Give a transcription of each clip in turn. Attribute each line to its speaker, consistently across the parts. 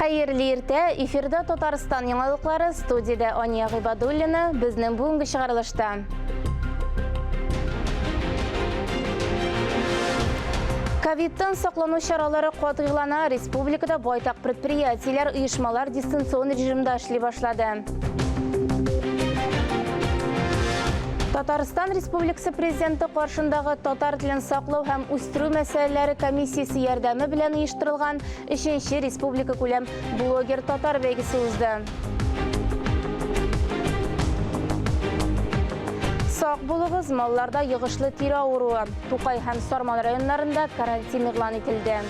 Speaker 1: Хәерле иртә, эфирда Татарстан яңалыклары, студиядә Ания Гыйбадуллина, безнең бүгенге чыгарылышта. Ковидтан саклану чаралары катгыйлана, республикада байтак предприятиеләр, оешмалар дистанцион режимда эшли башлады. Татарстан Республикасы Президенты каршындагы татар телен саклау һәм үстерү мәсьәләләре комиссиясе ярдәме белән оештырылган өченче республика күләм блогер татар бәйгесе узды. Сак булыгыз, малларда йогышлы тире авыруы. Тукай һәм Сарман районнарында карантин игълан ителде.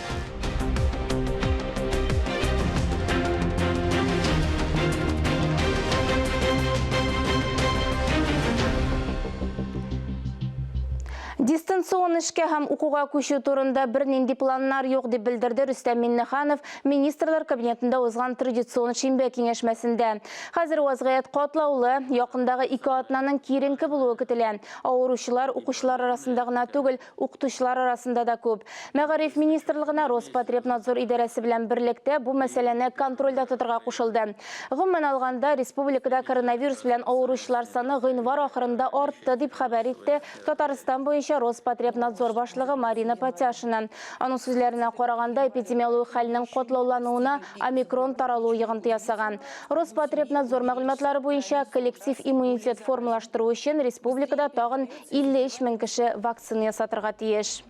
Speaker 1: Дистанцион эшкә һәм укуга күчү турында бернинди планнар юк, дип белдерде Рөстәм Миңнеханов Министрлар Кабинетында узган традицион шимбә киңәшмәсендә. Хәзер вазгыять катлаулы, якындагы ике атнаның киеренке булуы көтелә. Авыручылар укучылар арасында гына түгел, Укытучылар арасында да күп. Мәгариф министрлыгына Роспотребнадзор идарәсе белән берлектә бу мәсьәләне контрольдә тотырга кушылды. Гомумән алганда, республикада коронавирус белән авыручылар саны гыйнвар ахырында артты, дип хәбәр итте Татарстан буенча Роспотребнадзор башлыгы Марина Патяшина. Аның сүзләренә караганда, эпидемиологик хәлнең катлаулануына омикрон таралуы йогынты ясаган. Роспотребнадзор мәгълүматлары буенча, коллектив иммунитет формалаштыру өчен республикада тагын 53 мең кеше вакцина ясатырга тиеш.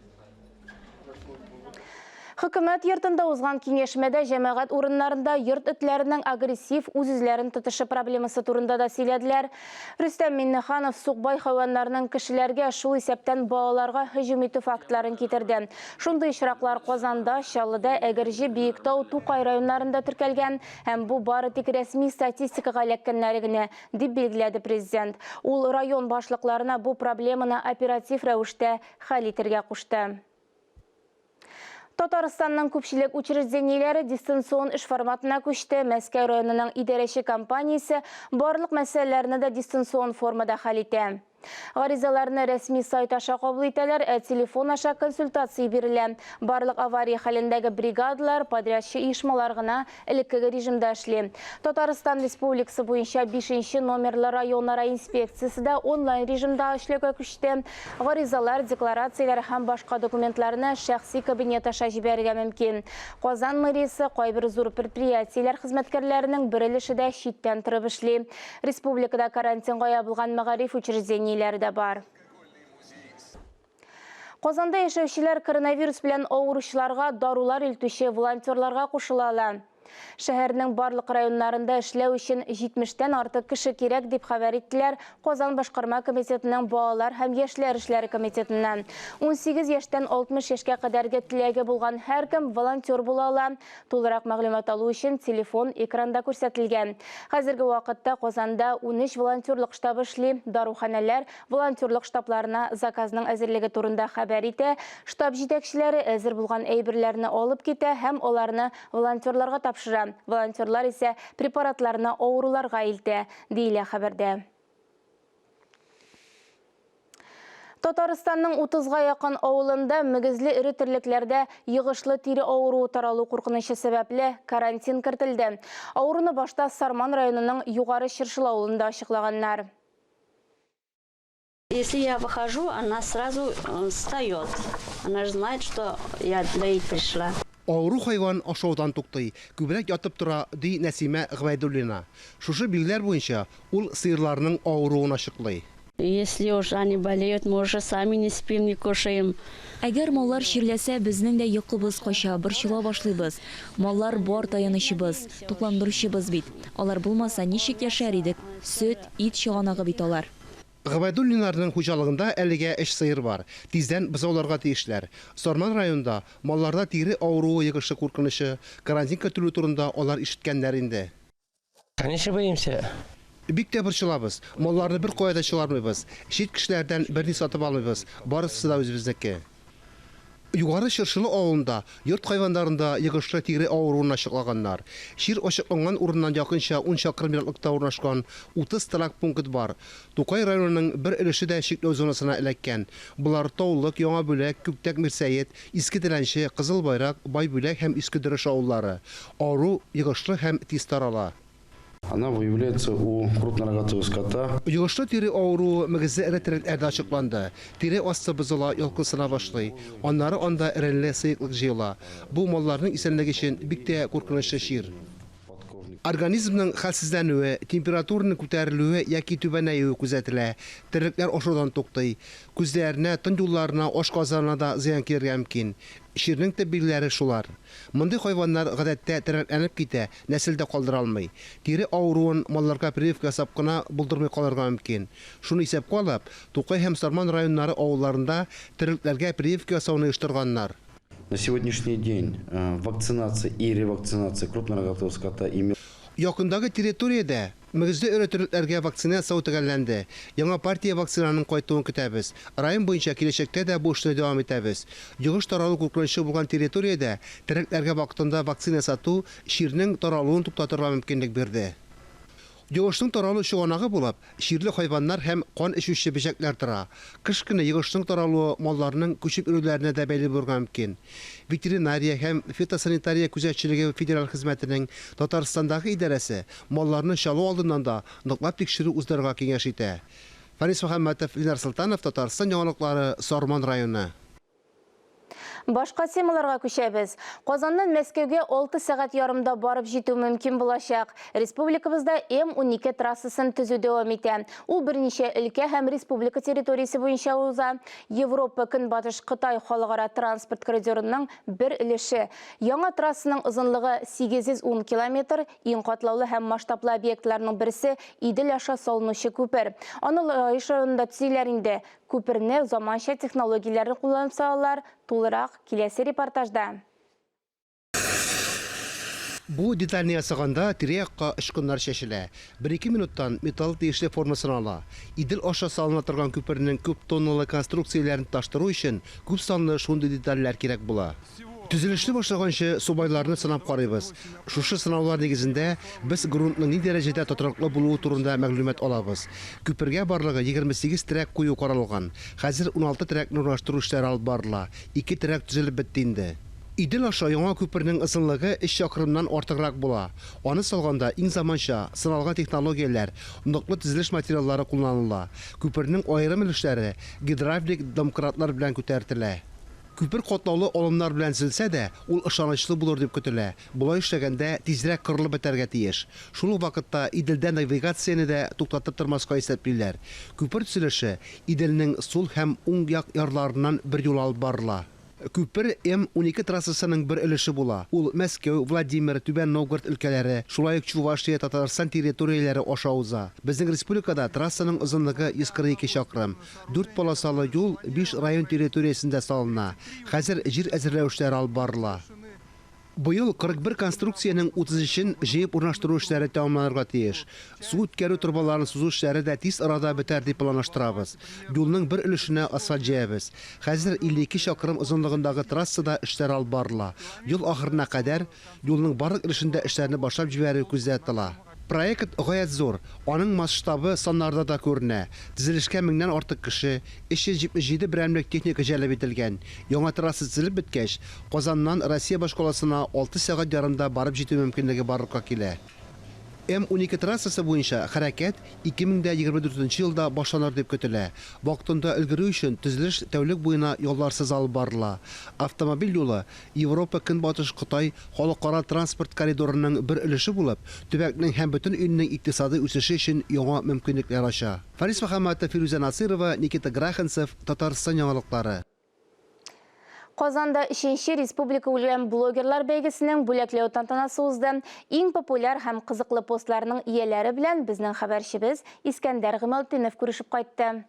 Speaker 1: Хөкүмәт йортында узган киңәшмәдә җәмәгать урыннарында йорт этләренең агрессив үз-үзләрен тотышы проблемасы турында да сөйләделәр. Рөстәм Миңнеханов сукбай хайваннарның кешеләргә, шул исәптән балаларга һөҗүм итү фактларын китерде. Шундый очраклар Казанда, Чаллыда, Әгерҗе, Биектау, Тукай районнарында теркәлгән һәм бу бары тик рәсми статистикага эләккәннәре генә, дип билгеләде Президент. Ул район башлыкларына бу проблеманы оператив рәвештә хәл итергә кушты. Татарстанның күпчелек учреждениеләре дистанцион эш форматына күчте. Мәскәү районының идарәче компаниясе барлык мәсьәләләрне дә дистанцион формада хәл итә. Гаризаларны рәсми сайт аша кабул итәләр, ә телефон аша консультация бирелә. Барлык авария хәлендәге бригадалар, подрядчы оешмалар гына элеккеге режимда эшли. Татарстан Республикасы буенча бишенче номерлы районара инспекциясе дә онлайн режимда эшләүгә күчте. Гаризалар, декларацияләр һәм башка документларны шәхси кабинет аша җибәрергә мөмкин. Казан мэриясе, кайбер зур предприятиеләр хезмәткәрләренең бер өлеше дә читтән торып эшли. Республикада карантинга ябылган мәгариф учреждениеләре дә бар. Казанда яшәүчеләр коронавирус белән авыручыларга дарулар илтүче волонтерларга кушыла ала. Шәһәрнең барлык районнарында эшләү өчен 70 тән артык кеше кирәк, дип хәбәр иттеләр Казан башкарма комитетының балалар һәм яшьләр эшләре комитетыннан. 18 яшьтән 60 яшькә кадәрге теләге булган һәркем волонтер була ала. Тулырак мәгълүмат алу өчен телефон экранда күрсәтелгән. Хәзерге вакытта Казанда 13 волонтерлык штабы эшли. Даруханәләр волонтерлык штабларына заказның әзерлеге турында хәбәр итә. Штаб җитәкчеләре әзер булган әйберләрне алып китә һәм аларны волонтерларга тапшыра. Волонтерлар исә препаратларны авыруларга илтә, диелә хәбәрдә. Татарстанның 30-га якын авылында мөгезле эре терлекләрдә йогышлы тире авыруы таралу куркынычы сәбәпле карантин кертелде. Авыруны башта Сарман районының Югары Чыршылы авылында ачыклаганнар.
Speaker 2: Если я выхожу, она сразу э, встает. Она же знает, что я доить пришла.
Speaker 3: Авыру хайван ашаудан туктый, күбрәк ятып тора, ди Нәсимә Гобәйдуллина. Шушы билгеләр буенча ул сыерларның авыруын ачыклый.
Speaker 2: Если уж они болеют, мы уже сами не спим, не кушаем.
Speaker 4: Әгәр маллар чирләсә, безнең дә йокыбыз кача, борчыла башлыйбыз. Маллар бар таянычыбыз, тукландыручыбыз бит. Алар булмаса, ничек яшәр идек? Сөт, ит чыганагы бит алар.
Speaker 3: Гобәйдуллиннарның хуҗалыгында әлегә өч сыер бар. Тиздән бозауларга тиешләр. Сарман районында малларда тире авыруы йогышы куркынычы, карантин кертелү турында алар ишеткәннәр инде.
Speaker 5: Конечно, боимся.
Speaker 3: Бик тә борчылабыз. Малларны беркая да чыгармыйбыз. Чит кешеләрдән берни сатып алмыйбыз. Барысы да үзебезнеке. Югары Чыршылы авылында йорт хайваннарында йогышлы тире авыруын ачыклаганнар. Чир ачыкланган урыннан якынча ун чакрым ераклыкта урнашкан 30 торак пункт бар. Тукай районының бер өлеше дә чикләү зонасына эләккән. Болар, Таулык, Яңа Бүләк, Күктәк Мирсәет, Иске Теләнче, Кызыл Байрак, Байбүләк һәм Иске Дөреш авыллары. Авыру йогышлы һәм тиз тарала.
Speaker 6: Она выявляется у крупнорогатого скота.
Speaker 3: Йогышлы тире авыруы мөгезле эре терлекләрдә ачыкланды. Тире асты бозыла, ялкынсына башлый. Аннары анда эренле сыеклык җыела. Бу малларның исәнлеге өчен бик тә куркынычлы чир. Организмның хәлсезләнүе, температураның күтәрелүе яки түбәнәюе күзәтелә. Терлекләр ашаудан туктый. Күзләренә, тын юлларына, ашказанына да зыян килергә мөмкин. Чирнең төп билгеләре шулар. Мондый хайваннар, гадәттә, тернәкләнеп китә, нәсел дә калдыра алмый. Тире авыруын малларга прививка ясап кына булдырмый калырга мөмкин. Шуны исәпкә алып, Тукай һәм Сарман районнары авылларында терлекләргә прививка ясауны оештырганнар.
Speaker 6: На сегодняшний день вакцинация и ревакцинация крупнорогатого скота и мелкого.
Speaker 3: Якындагы территориядә Мөгезле эре терлекләргә вакцина ясау төгәлләнде. Яңа партия вакцинаның кайтуын көтәбез. Район буенча киләчәктә дә бу эшне дәвам итәбез. Йогыш таралу куркынычы булган территориядә терлекләргә вакытында вакцина ясату чирнең таралуын туктатырга мөмкинлек бирде. Йогышның таралу чыганагы булып, чирле хайваннар һәм кан эчүче бөҗәкләр тора. Кыш көне йогышның таралуы малларның күчеп йөрүләренә дә бәйле булырга мөмкин. Ветеринария һәм фитосанитария күзәтчелеге федераль хезмәтенең Татарстандагы идарәсе малларны чалу алдыннан да ныклап тикшерү уздырырга киңәш итә. Фарис Мөхәммәтов, Ленар Солтанов, Татарстан яңалыклары, Сарман районы.
Speaker 1: Башка темаларга күчәбез. Казаннан Мәскәүгә 6 сәгать ярымда барып җитү мөмкин булачак. Республикабызда М-12 трассасын төзү дәвам итә. Ул берничә өлкә һәм республика территориясе буенча уза. Европа Көнбатыш Кытай халыкара транспорт коридорының бер өлеше. Яңа трассаның озынлыгы 810 километр, иң катлаулы һәм масштаблы объектларның берсе Идел аша салынучы күпер. Аны Лаеш районында төзиләр инде. Күперне заманча технологияләрне кулланып салалар. Тулырак киләсе репортажда.
Speaker 3: Бу детальне ясаганда тирә-якка очкыннар чәчелә. Бер-ике минуттан металл тиешле формасын ала. Идел аша салына торган күпернең күп тонналы конструкцияләрен тоташтыру өчен күп санлы шундый детальләр кирәк була. Төзелешне башлаганчы субайларны сынап карыйбыз. Шушы сынаулар нигезендә без грунтның ни дәрәҗәдә тотрыклы булуы турында мәгълүмат алабыз. Күпергә барлыгы 28 терәк кую каралган. Хәзер 16 терәкне урнаштыру эшләре алып барыла. Ике терәк төзелеп бетте инде. Идел аша яңа күпернең озынлыгы өч чакрымнан артыграк була. Аны салганда иң заманча, сыналган технологияләр, ныклы төзелеш материаллары кулланыла. Күпернең аерым өлешләре гидравлик домкратлар белән күтәртелә. Күпер катлаулы алымнар белән төзелсә дә, ул ышанычлы булыр дип көтелә. Болай эшләгәндә, тизрәк корылып бетәргә тиеш. Шул ук вакытта Иделдә навигацияне дә туктатып тормаска исәплиләр. Күпер төзелеше Иделнең сул һәм уң як ярларыннан берьюлы алып барыла. Күпер М-12 трассасының бер өлеше була. Ул Мәскәү, Владимир, Түбән Новгород өлкәләре, шулай ук Чувашия, Татарстан территорияләре аша уза. Безнең республикада трассаның озынлыгы 142 чакрым. Дүрт полосалы юл биш район территориясендә салына. Хәзер җир әзерләү эшләре алып барыла. Быел 41 конструкциянең 33-ен җыеп урнаштыру эшләре тәмамланырга тиеш. Су үткәрү торбаларын сузу эшләре дә тиз арада бетәр дип планлаштырабыз. Юлның бер өлешенә асфальт җәябез. Хәзер 52 чакрым озынлыгындагы трассада эшләр алып барыла. Ел ахырына кадәр юлның барлык өлешендә эшләрне башлап җибәрү күздә тотыла. Проект гаять зур, аның масштабы саннарда да күренә. Төзелешкә меңнән артык кеше, 377 берәмлек техника җәлеп ителгән. Яңа трасса төзелеп беткәч, Казаннан Россия башкаласына алты сәгать ярымда барып җитү мөмкинлеге барлыкка килә. М-12 трассасы буенча хәрәкәт 2024 нче елда башланыр дип көтелә. Вакытында өлгерү өчен төзелеш тәүлек буена ялларсыз алып барыла. Автомобиль юлы Европа-Көнбатыш Кытай халыкара транспорт коридорының бер өлеше булып, төбәкнең һәм бөтен илнең икътисадый үсеше өчен яңа мөмкинлекләр ача. Фарис Мөхәммәтов, Фирүзә Насыйрова, Никита Граханцев, Татарстан яңалыклары.
Speaker 1: Казанда өченче республика үлгән блогерлар бәйгесенең бүләкләү тантанасы узды. Иң популяр һәм кызыклы постларның ияләре белән безнең хәбәрчебез Искәндәр Гыймалтдинов күрешеп кайтты.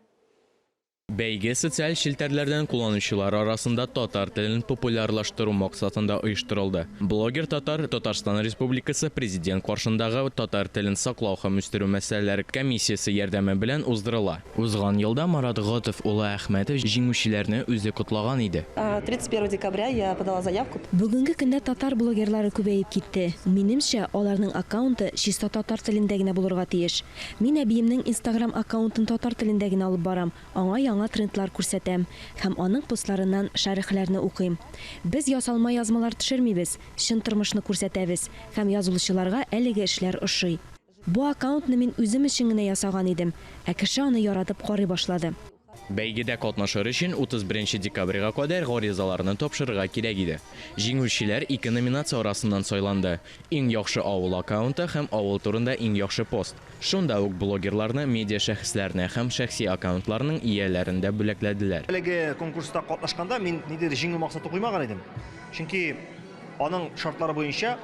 Speaker 7: Бәйге социаль челтәрләрдән кулланучылар арасында татар телен популярлаштыру максатында оештырылды. Блогер татар Татарстан Республикасы Президент каршындагы татар телен саклау һәм үстерү мәсьәләләре комиссиясе ярдәме белән уздырыла. Узган елда Марат Готыф улы Әхмәтов җиңүчеләрне үзе котлаган иде.
Speaker 8: 31 декабря я подала заявку.
Speaker 9: Бүгенге көндә татар блогерлары күбәеп китте. Минемчә, аларның аккаунты чиста татар телендә генә булырга тиеш. Мин әбиемнең Инстаграм аккаунтын татар телендә генә алып барам, аңа яңа трендлар күрсәтәм һәм аның постларыннан шәрехләрне укыйм. Без ясалма язмалар төшермибез, чын тормышны күрсәтәбез һәм язылучыларга әлеге эшләр ошый. Бу аккаунтны мин үзем өчен генә ясаган идем, ә кеше аны яратып карый башлады.
Speaker 7: Бәйгедә катнашыр өчен 31 декабрьгә кадәр гаризаларны тапшырырга кирәк иде. Җиңүчеләр ике номинация арасыннан сайланды: иң яхшы авыл аккаунты һәм авыл турында иң яхшы пост. Шунда ук блогерларны, медиа шәхесләрне һәм шәхси аккаунтларның ияләрен дә бүләкләделәр.
Speaker 10: Әлеге конкурста катнашканда мин ниндидер җиңү максаты куймаган идем. Чөнки аның шартлары буенча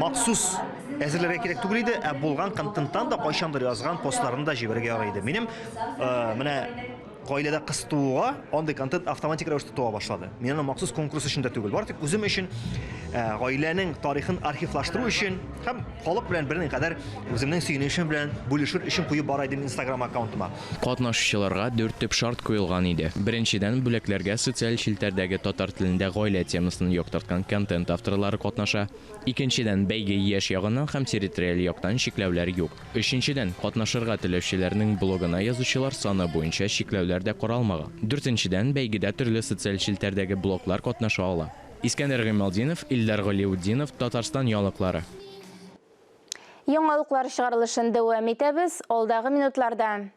Speaker 10: махсус әзерләргә кирәк түгел иде, ә булган контенттан да кайчандыр язган постларны да җибәрергә ярый иде. Минем менә гаиләдә кыз тууга андый контент автоматик рәвештә туа башлады. Мин аны махсус конкурс өчен дә түгел, бары тик үзем өчен, гаиләнең тарихын архивлаштыру өчен һәм халык белән берникадәр үземнең сөенечем белән бүлешер өчен куеп бара идем Инстаграм аккаунтыма.
Speaker 7: Катнашучыларга дүрт төп шарт куелган иде. Беренчедән, бүләкләргә социаль челтәрдәге татар телендә гаилә темасын яктырткан контент авторлары катнаша. Икенчедән, бәйге яшь ягыннан һәм территориаль яктан чикләүләр юк. Өченчедән, катнашырга теләүчеләрнең блогына язучылар саны буенча чикләүләр дә каралмаган. Дүртенчедән, бәйгедә төрле социаль челтәрдәге блоглар катнаша ала. Искәндәр Гыймалтдинов, Илдар Галиутдинов, Татарстан яңалыклары.
Speaker 1: Яңалыклар чыгарылышын дәвам итәбез алдагы минутларда.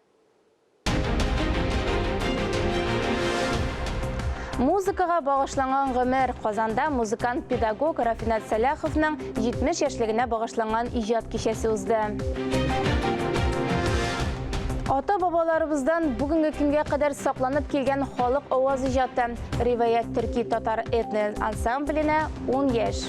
Speaker 1: Музыкага багышланган гомер. Казанда музыкант-педагог Рафинат Сәлаховның 70 яшьлегенә багышланган иҗат кичәсе узды. Ата-бабаларыбыздан бүгенге көнгә кадәр сакланып килгән халык аваз иҗаты. Риваять төрки татар этно ансамбленә 10 яшь.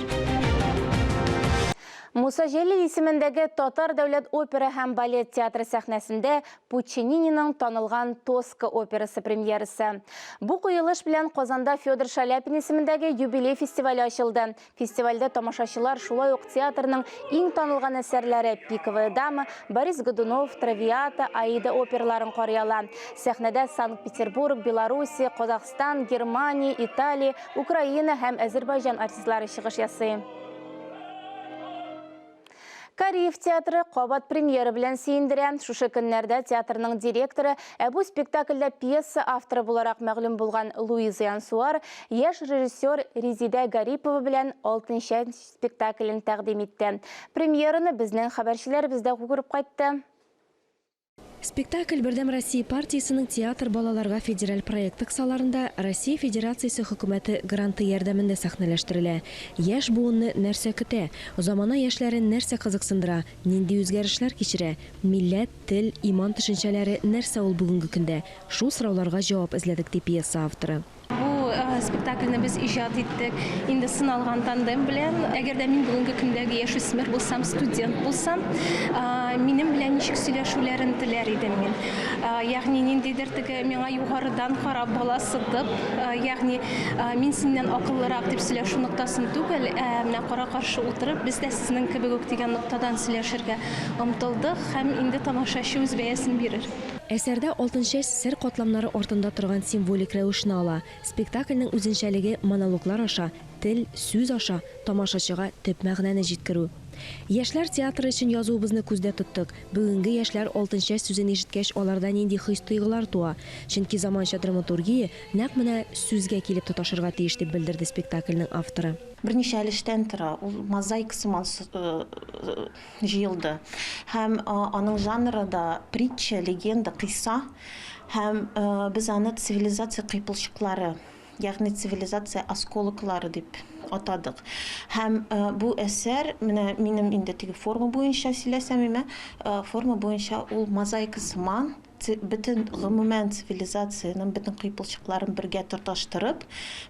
Speaker 1: Муса Җәлил исемендәге Татар дәүләт опера һәм балет театры сәхнәсендә Пуччининың танылган Тоска операсы премьерасы. Бу куелыш белән Казанда Федор Шаляпин исемендәге юбилей фестивале ачылды. Фестивальдә тамашачылар шулай ук театрның иң танылган әсәрләре Пиковая дама, Борис Годунов, Травиата, Аида операларын карый ала. Сәхнәдә Санкт-Петербург, Белоруссия, Казахстан, Германия, Италия, Украина һәм Әзербайҗан артистлары чыгыш ясый. Кариев театры кабат премьера белән сөендерә. Шушы көннәрдә театрның директоры, ә бу спектакльдә пьеса авторы буларак мәгълүм булган Луиза Янсуар яшь режиссер Резидә Гарипова белән Алтынчәч спектаклен тәкъдим итте. Премьераны безнең хәбәрчеләребез дә күреп кайтты.
Speaker 9: Спектакль Бердәм Россия партиясенең Театр балаларга федераль проекты кысаларында Россия Федерациясе хөкүмәте гранты ярдәмендә сәхнәләштерелә. Яшь буынны нәрсә көтә? Замана яшьләрен нәрсә кызыксындыра? Нинди үзгәрешләр кичерә? Милләт, тел, иман төшенчәләре нәрсә ул бүгенге көндә? Шул сорауларга җавап эзләдек, ди пьеса авторы.
Speaker 11: Бу спектакльне без иҗат иттек инде сыналган тандем белән. Әгәр дә мин бүгенге көндәге яшүсмер булсам, студент булсам, минем белән ничек сөйләшүләрен теләр идем мин. Ягъни ниндидер теге миңа югарыдан карап бала сытып, ягъни мин синнән акыллырак дип сөйләшү ноктасын түгел, ә менә кара-каршы утырып, без дә сезнең кебек үк дигән ноктадан сөйләшергә омтылдык һәм инде тамашачы үз бәясен бирер.
Speaker 9: Әсәрдә Алтынчәч сер катламнары артында торган символик рәвешне ала. Спектакльнең үзенчәлеге монологлар аша, тел, сүз аша тамашачыга төп мәгънәне җиткерү. Яшьләр театры өчен язуыбызны күздә тоттык. Бүгенге яшьләр Алтынчәч сүзен ишеткәч, аларда нинди хис-тойгылар туа? Чөнки заманча драматургия нәкъ менә сүзгә килеп тоташырга тиеш, дип белдерде спектакльнең авторы.
Speaker 12: Берничә өлештән тора. Ул мозаика сыман җыелды. Һәм аның жанры да притча, легенда, кыйса. Һәм без аны цивилизация кыйпылчыклары, ягъни цивилизация осколоклары дип атадык. Һәм бу әсәр, менә минем инде теге форма буенча сөйләсәм, име, форма буенча ул мозаика сыман. Бөтен гомумән цивилизациянең бөтен кыйпылчыкларын бергә тоташтырып,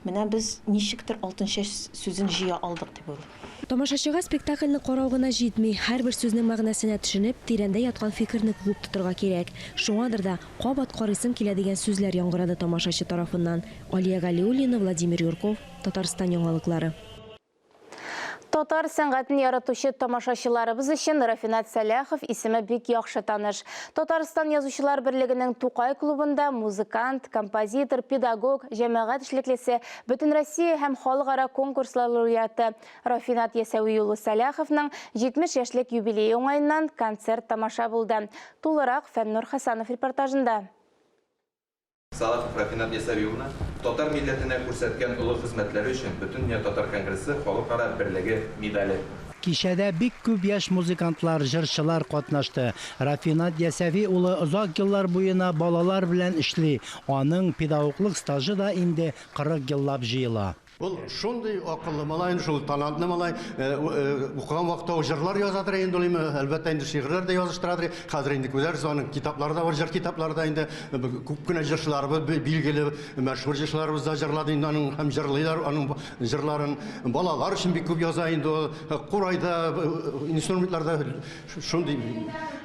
Speaker 12: менә без ничектер Алтынчәч сүзен җыя алдык дип уйлыйм.
Speaker 9: Тамашачыга спектакльне карау гына җитми, һәрбер сүзнең мәгънәсенә төшенеп, тирәндә яткан фикерне куып тотырга кирәк. Шуңадыр да, кабат карыйсым килә дигән сүзләр яңгырады тамашачы тарафыннан. Алия Галиуллина, Владимир Юрков, Татарстан яңалыклары.
Speaker 1: Татар сәнгатен яратучы тамашачыларыбыз өчен Рафинат Сәләхов исеме бик яхшы таныш. Татарстан Язучылар берлегенең Тукай клубында музыкант, композитор, педагог, җәмәгать эшлеклесе, Бөтенроссия һәм халыкара конкурслар лауреаты Рафинат Ясәви улы Сәләховның 70 яшьлек юбилее уңаеннан концерт-тамаша булды. Тулырак Фәннур Хәсәнов репортажында.
Speaker 13: Салахов Рафинат Ясәви улына татар милләтенә күрсәткән олы хезмәтләре өчен Бөтендөнья татар конгрессы Халыкара берлеге медале.
Speaker 14: Кичәдә бик күп яшь музыкантлар, җырчылар катнашты. Рафинат Ясәви улы озак еллар буена балалар белән эшли, аның педагоглык стажы да инде 40 еллап җыела.
Speaker 15: Ул шундый акыллы малай, инде шул талантлы малай. Э, э, укыган вакытта ул җырлар язадыр инде ул, әлбәттә инде шигырьләр дә языштырадыр. Хәзер инде күрәсез, аның китаплары да бар, җыр китаплары да инде. Э, күп кенә җырчыларыбыз билгеле, мәшһүр җырчыларыбыз да җырлады инде аның һәм җырлыйлар аның җырларын. Балалар өчен бик күп яза инде ул. Курайда, инструментларда шундый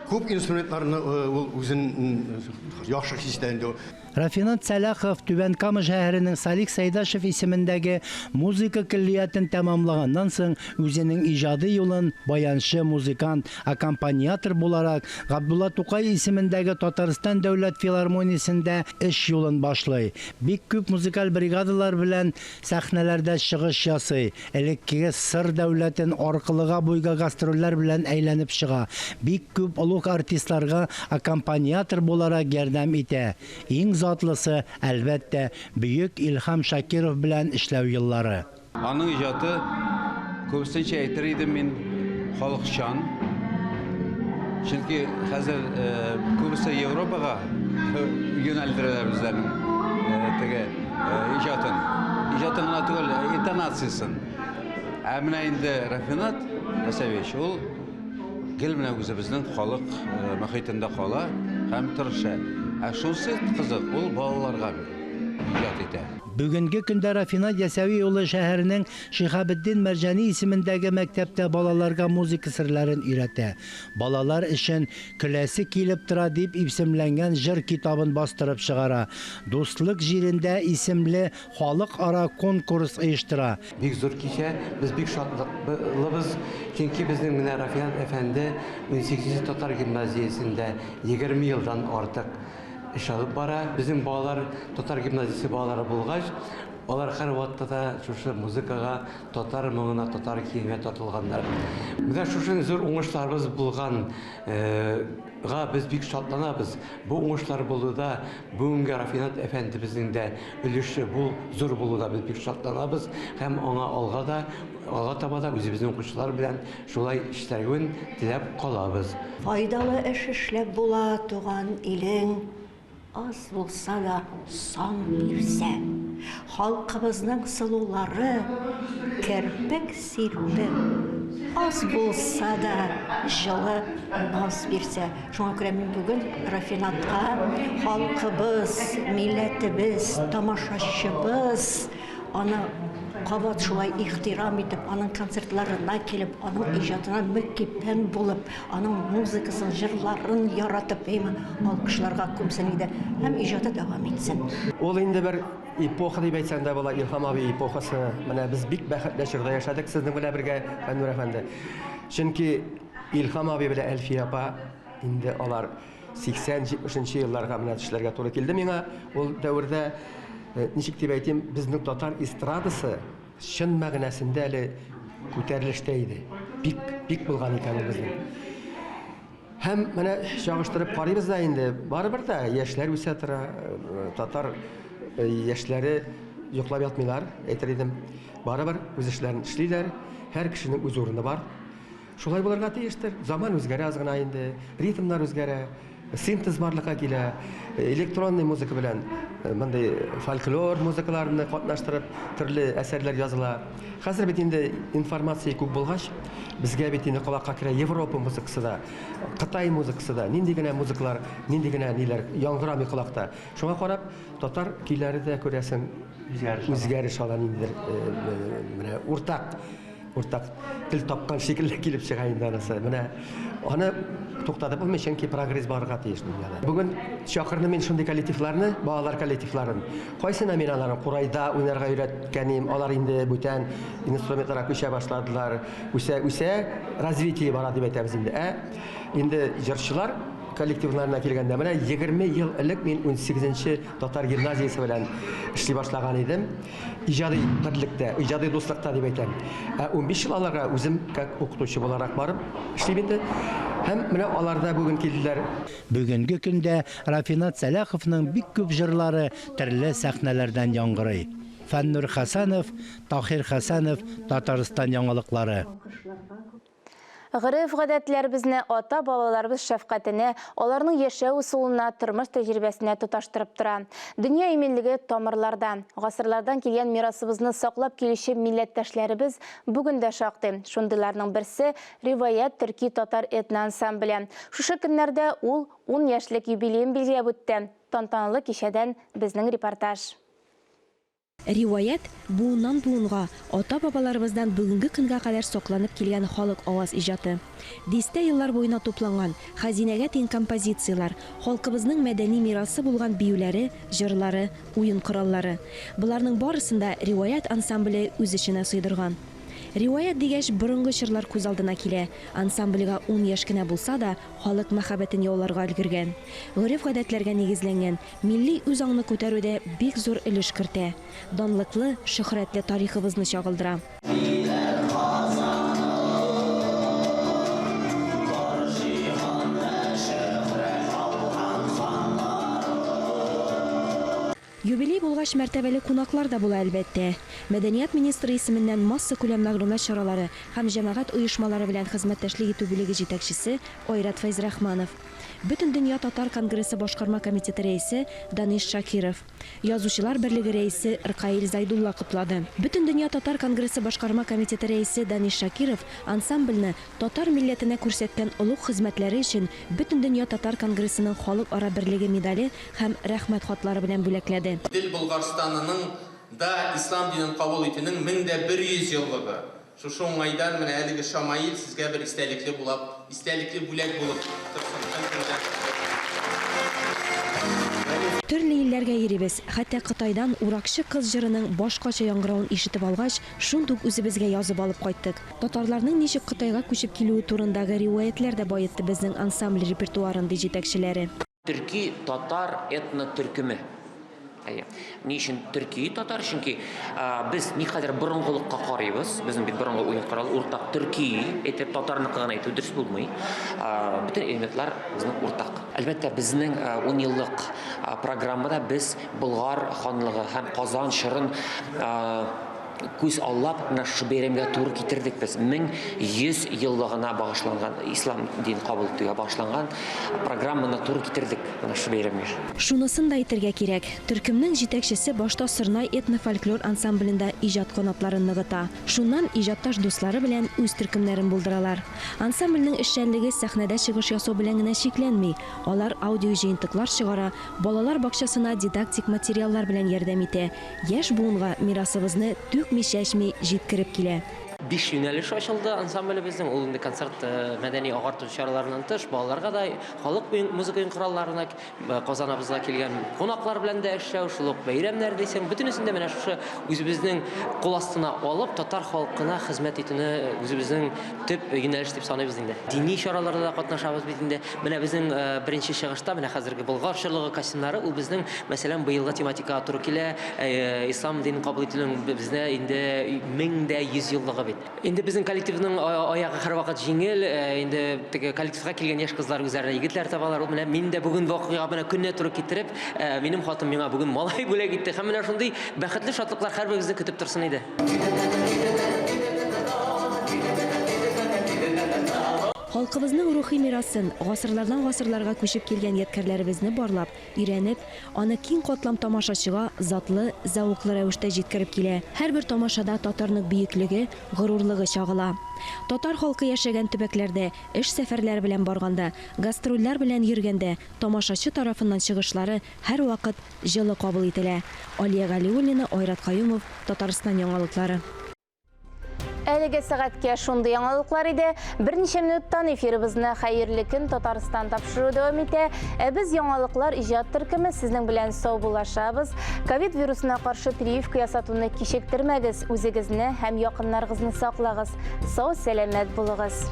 Speaker 15: күп инструментларны ул үзен яхшы хис итә инде.
Speaker 14: Рафинат Сәлахов Түбән Кама шәһәренең Салих Сәйдәшев исемендәге музыка көллиятен тәмамлаганнан соң үзенең иҗади юлын баянчы, музыкант, аккомпаниатор буларак Габдулла Тукай исемендәге Татарстан дәүләт филармониясендә эш юлын башлый. Бик күп музыкаль бригадалар белән сәхнәләрдә чыгыш ясый. Элеккеге Сыр дәүләтен аркылыга-буйга гастрольләр белән әйләнеп чыга, бик күп олуг артистларга аккомпаниатор буларак ярдәм итә. Иң затлысы, әлбәттә, бөек Илһам Шакиров белән эшләү еллары.
Speaker 16: Аның иҗаты, күбесенчә әйтер идем мин, халыкчан. Чөнки хәзер күбесе Европага юнәлдерәләр үзләренең теге иҗатын. Иҗатын гына түгел, интонациясен. Ә менә инде Рафинат Ясәвич, ул гел менә үзебезнең халык мөхитендә кала һәм тырыша. Ә шунысы кызык, ул балаларга иҗат итә.
Speaker 14: Бүгенге көндә Рафинат Ясәви улы шәһәрнең Шиһабетдин Мәрҗани исемендәге мәктәптә балаларга музыка серләрен өйрәтә. Балалар өчен Көләсе килеп тора дип исемләнгән җыр китабын бастырып чыгара. Дуслык җирендә исемле халыкара конкурс оештыра.
Speaker 17: Бик зур кичә, без бик шатлыклыбыз, чөнки безнең менә Рафинат әфәнде унсигезенче татар гимназиясендә 20 елдан артык эш алып бара. Безнең балалар татар гимназиясе балалары булгач, алар һәрвакытта да шушы музыкага, татар моңына, татар киеменә тартылганнар. Менә шушы зур уңышларыбыз булган га без бик шатланабыз. Бу уңышлар булуда бүгенге Рафинат әфәндебезнең дә өлеше бул, зур булуда без бик шатланабыз һәм аңа алга да, алга таба да үзебезнең укучылар белән шулай эшләвен теләп калабыз.
Speaker 18: Файдалы эш эшләп була, туган илең. Аз булса да сан бирсә. Халкыбызның сылулары керпек сирпеп, аз булса да җылы наз бирсә. Шуңа күрә мин бүген Рафинатка халкыбыз, милләтебез, тамашачыбыз аны кабат шулай ихтирам итеп, аның концертларына килеп, аның иҗатына мөкиббән булып, Аның музыкасын, җырларын яратып, әйме, алкышларга күмсен иде һәм иҗаты дәвам итсен.
Speaker 19: Ул инде бер эпоха дип әйтсәң дә була, Илһам абый эпохасы. Менә без бик бәхетле чорда яшәдек сезнең белән бергә, Фәннур әфәнде. Чөнки Илһам абый белән Әлфия апа инде алар 80-70 нче елларга менә эшләргә туры килде миңа. Ул дәвердә, ничек дип әйтим, безнең татар эстрадасы Чын мәгънәсендә әле күтәрелештә иде. Пик, пик булган икән ул безнең. Һәм менә чагыштырып карыйбыз да инде, барыбер дә яшьләр үсә тора, татар яшьләре йоклап ятмыйлар, әйтер идем. Барыбер үз эшләрен эшлиләр, һәр кешенең үз урыны бар. Шулай булырга тиештер. Заман үзгәрә аз гына инде, ритмнар үзгәрә. Синтез барлыкка килә, электронный музыка белән мондый фольклор музыкаларны катнаштырып, төрле әсәрләр языла. Хәзер бит инде информация күп булгач, безгә бит инде колакка керә Европа музыкасы да, Кытай музыкасы да, нинди генә музыкалар, нинди генә ниләр яңгырамый колакта. Шуңа карап, татар көйләре дә күрәсең, үзгәреш ала ниндидер менә уртак уртак тел тапкан шикелле килеп чыга инде анысы. Менә аны туктатып булмый, чөнки прогресс барырга тиеш дөньяда. Бүген чакырдым мин шундый коллективларны, балалар коллективларын. Кайсына мин аларны курайда уйнарга өйрәткәнем, алар инде бүтән инструментларга күчә башладылар. Үсә, үсә, развитие бара дип әйтәбез инде. Ә инде җырчылар коллективларына килгәндә, менә 20 ел элек мин 18 татар гимназиясе белән эшли башлаган идем. Иҗади берлектә, иҗади дуслыкта дип әйтәм. Ә 15 ел аларга үзем как укытучы буларак барып эшлим инде. Һәм менә алар да бүген килделәр.
Speaker 14: Бүгенге көндә Рафинат Сәлаховның бик күп җырлары төрле сәхнәләрдән яңгырый. Фәннур Хәсәнов, Таһир Хәсәнов, Татарстан яңалыклары.
Speaker 1: Гореф-гадәтләребезне ата-бабаларыбыз шәфкатенә, аларның яшәү ысулына, тормыш тәҗрибәсенә тоташтырып тора. Дөнья иминлеге тамырларда. Гасырлардан килгән мирасыбызны саклап килүче милләттәшләребез бүген дә шактый. Шундыйларның берсе, Риваять төрки-татар этноансамбле. Шушы көннәрдә ул ун яшьлек юбилеен билгеләп үтте. Тантаналы кичәдән безнең репортаж.
Speaker 9: Риваять, буыннан-буынга, ата-бабаларыбыздан бүгенге көнгә кадәр сакланып килгән халык аваз иҗаты. Дистә еллар буена тупланган, хәзинәгә тиң композицияләр, халкыбызның мәдәни мирасы булган биюләре, җырлары, уен кораллары. Боларның барысын да Риваять ансамбле үз эченә сыйдырган. Риваять дигәч, борынгы чорлар күз алдына килә. Ансамбльгә ун яшь кенә булса да, халык мәхәббәтен яуларга өлгергән. Гореф-гадәтләргә нигезләнгән, Милли үзаңны күтәрүдә бик зур өлеш кертә. Данлыклы, шөһрәтле тарихыбызны чагылдыра. Юбилей булгач, мәртәбәле кунаклар да була, әлбәттә. Мәдәният министры исеменнән массакүләм мәгълүмат чаралары һәм җәмәгать оешмалары белән хезмәттәшлек итү бүлеге җитәкчесе Айрат Фәйзрахманов. Бөтендөнья татар конгрессы башкарма комитеты рәисе Даниш Шакиров, Язучылар берлеге рәисе Ркаил Зайдулла котлады. Бөтендөнья татар конгрессы башкарма комитеты рәисе Даниш Шакиров ансамбльне татар милләтенә күрсәткән олуг хезмәтләре өчен Бөтендөнья татар конгрессының Халыкара берлеге медале һәм Рәхмәт хатлары белән бүләкләде.
Speaker 13: Идел Болгарстанының да ислам динен кабул итүнең 1100 еллыгы. Шушы уңайдан менә әлеге шамаил сезгә бер истәлекле булап, истәлекле бүләк булып торсын, чын күңелдән.
Speaker 9: Төрле илләргә йөрибез. Хәтта Кытайдан Уракчы кыз җырының башкача яңгыравын ишетеп алгач, шундук үзебезгә язып алып кайттык. Татарларның ничек Кытайга күчеп килүе турындагы риваятьләр дә баетты безнең ансамбль репертуарын, ди җитәкчеләре.
Speaker 20: Төрки татар этно-төркеме. Әйе. Ни өчен төрки татар? Чөнки без никадәр борынгылыкка карыйбыз. Безнең бит борынгы уен коралы уртак төрки әйтеп татарныкы гына әйтү дөрес булмый. Бөтен элементлар безнең уртак. Әлбәттә, безнең 10 еллык программада без Болгар ханлыгы һәм Казан чорын күз аллап, менә шушы бәйрәмгә туры китердек без. 1100 еллыгына багышланган, ислам дин кабул итүгә багышланган программаны туры китердек менә шушы бәйрәмгә.
Speaker 9: Шунысын да әйтергә кирәк, төркемнең җитәкчесе башта Сорнай этно-фольклор ансамблендә иҗат канатларын ныгыта. Шуннан иҗатташ дуслары белән үз төркемнәрен булдыралар. Ансамбльнең эшчәнлеге сәхнәдә чыгыш ясау белән генә чикләнми, алар аудиоҗыентыклар чыгара, балалар бакчасына дидактик материаллар белән ярдәм итә, Яшь буынга мирасыбызны түкми-чәчми җиткереп килә.
Speaker 5: Биш юнәлеш ачылды ансамблебезнең. Ул инде концерт, мәдәни агарту чараларыннан тыш, балаларга да, халык уен, музыка уен коралларына, Казаныбызга килгән кунаклар белән дә эшләү, шул ук бәйрәмнәр дисең, бөтенесен дә менә шушы үзебезнең кул астына алып, татар халкына хезмәт итүне үзебезнең төп юнәлеш дип саныйбыз инде. Дини чараларда да катнашабыз бит инде. Менә безнең беренче чыгышта, менә хәзерге Болгар чорлыгы костюмнары, ул безнең, мәсәлән, быелгы тематикага туры килә. Ислам динен кабул итүнең бездә инде 1100 еллыгы бит. Инде безнең коллективның аягы һәрвакыт җиңел. Инде теге коллективка килгән яшь кызлар үзләренә егетләр табалар. Ул менә мин дә бүген вакыйга менә көненә туры китереп, минем хатын миңа бүген малай бүләк итте. Һәм менә шундый бәхетле шатлыклар һәрберебезне көтеп торсын иде.
Speaker 9: Халкыбызның рухи мирасын, гасырлардан гасырларга күчеп килгән ядкәрләребезне барлап, өйрәнеп, аны киң катлам тамашачыга затлы, зәвыклы рәвештә җиткереп килә. Һәрбер тамашада татарның бөеклеге, горурлыгы чагыла. Татар халкы яшәгән төбәкләрдә эш сәфәрләре белән барганда, гастрольләр белән йөргәндә тамашачы тарафыннан чыгышлары һәрвакыт җылы кабул ителә. Алия Галиуллина, Айрат Каюмов, Татарстан яңалыклары.
Speaker 1: Әлеге сәгатькә шундый яңалыклар иде. Берничә минуттан эфирыбызны Хәерле көн Татарстан тапшыруы дәвам итә. Ә без яңалыклар иҗат төркеме сезнең белән саубуллашабыз. Ковид вирусына каршы прививка ясатуны кичектермәгез, үзегезне һәм якыннарыгызны саклагыз. Сау сәламәт булыгыз.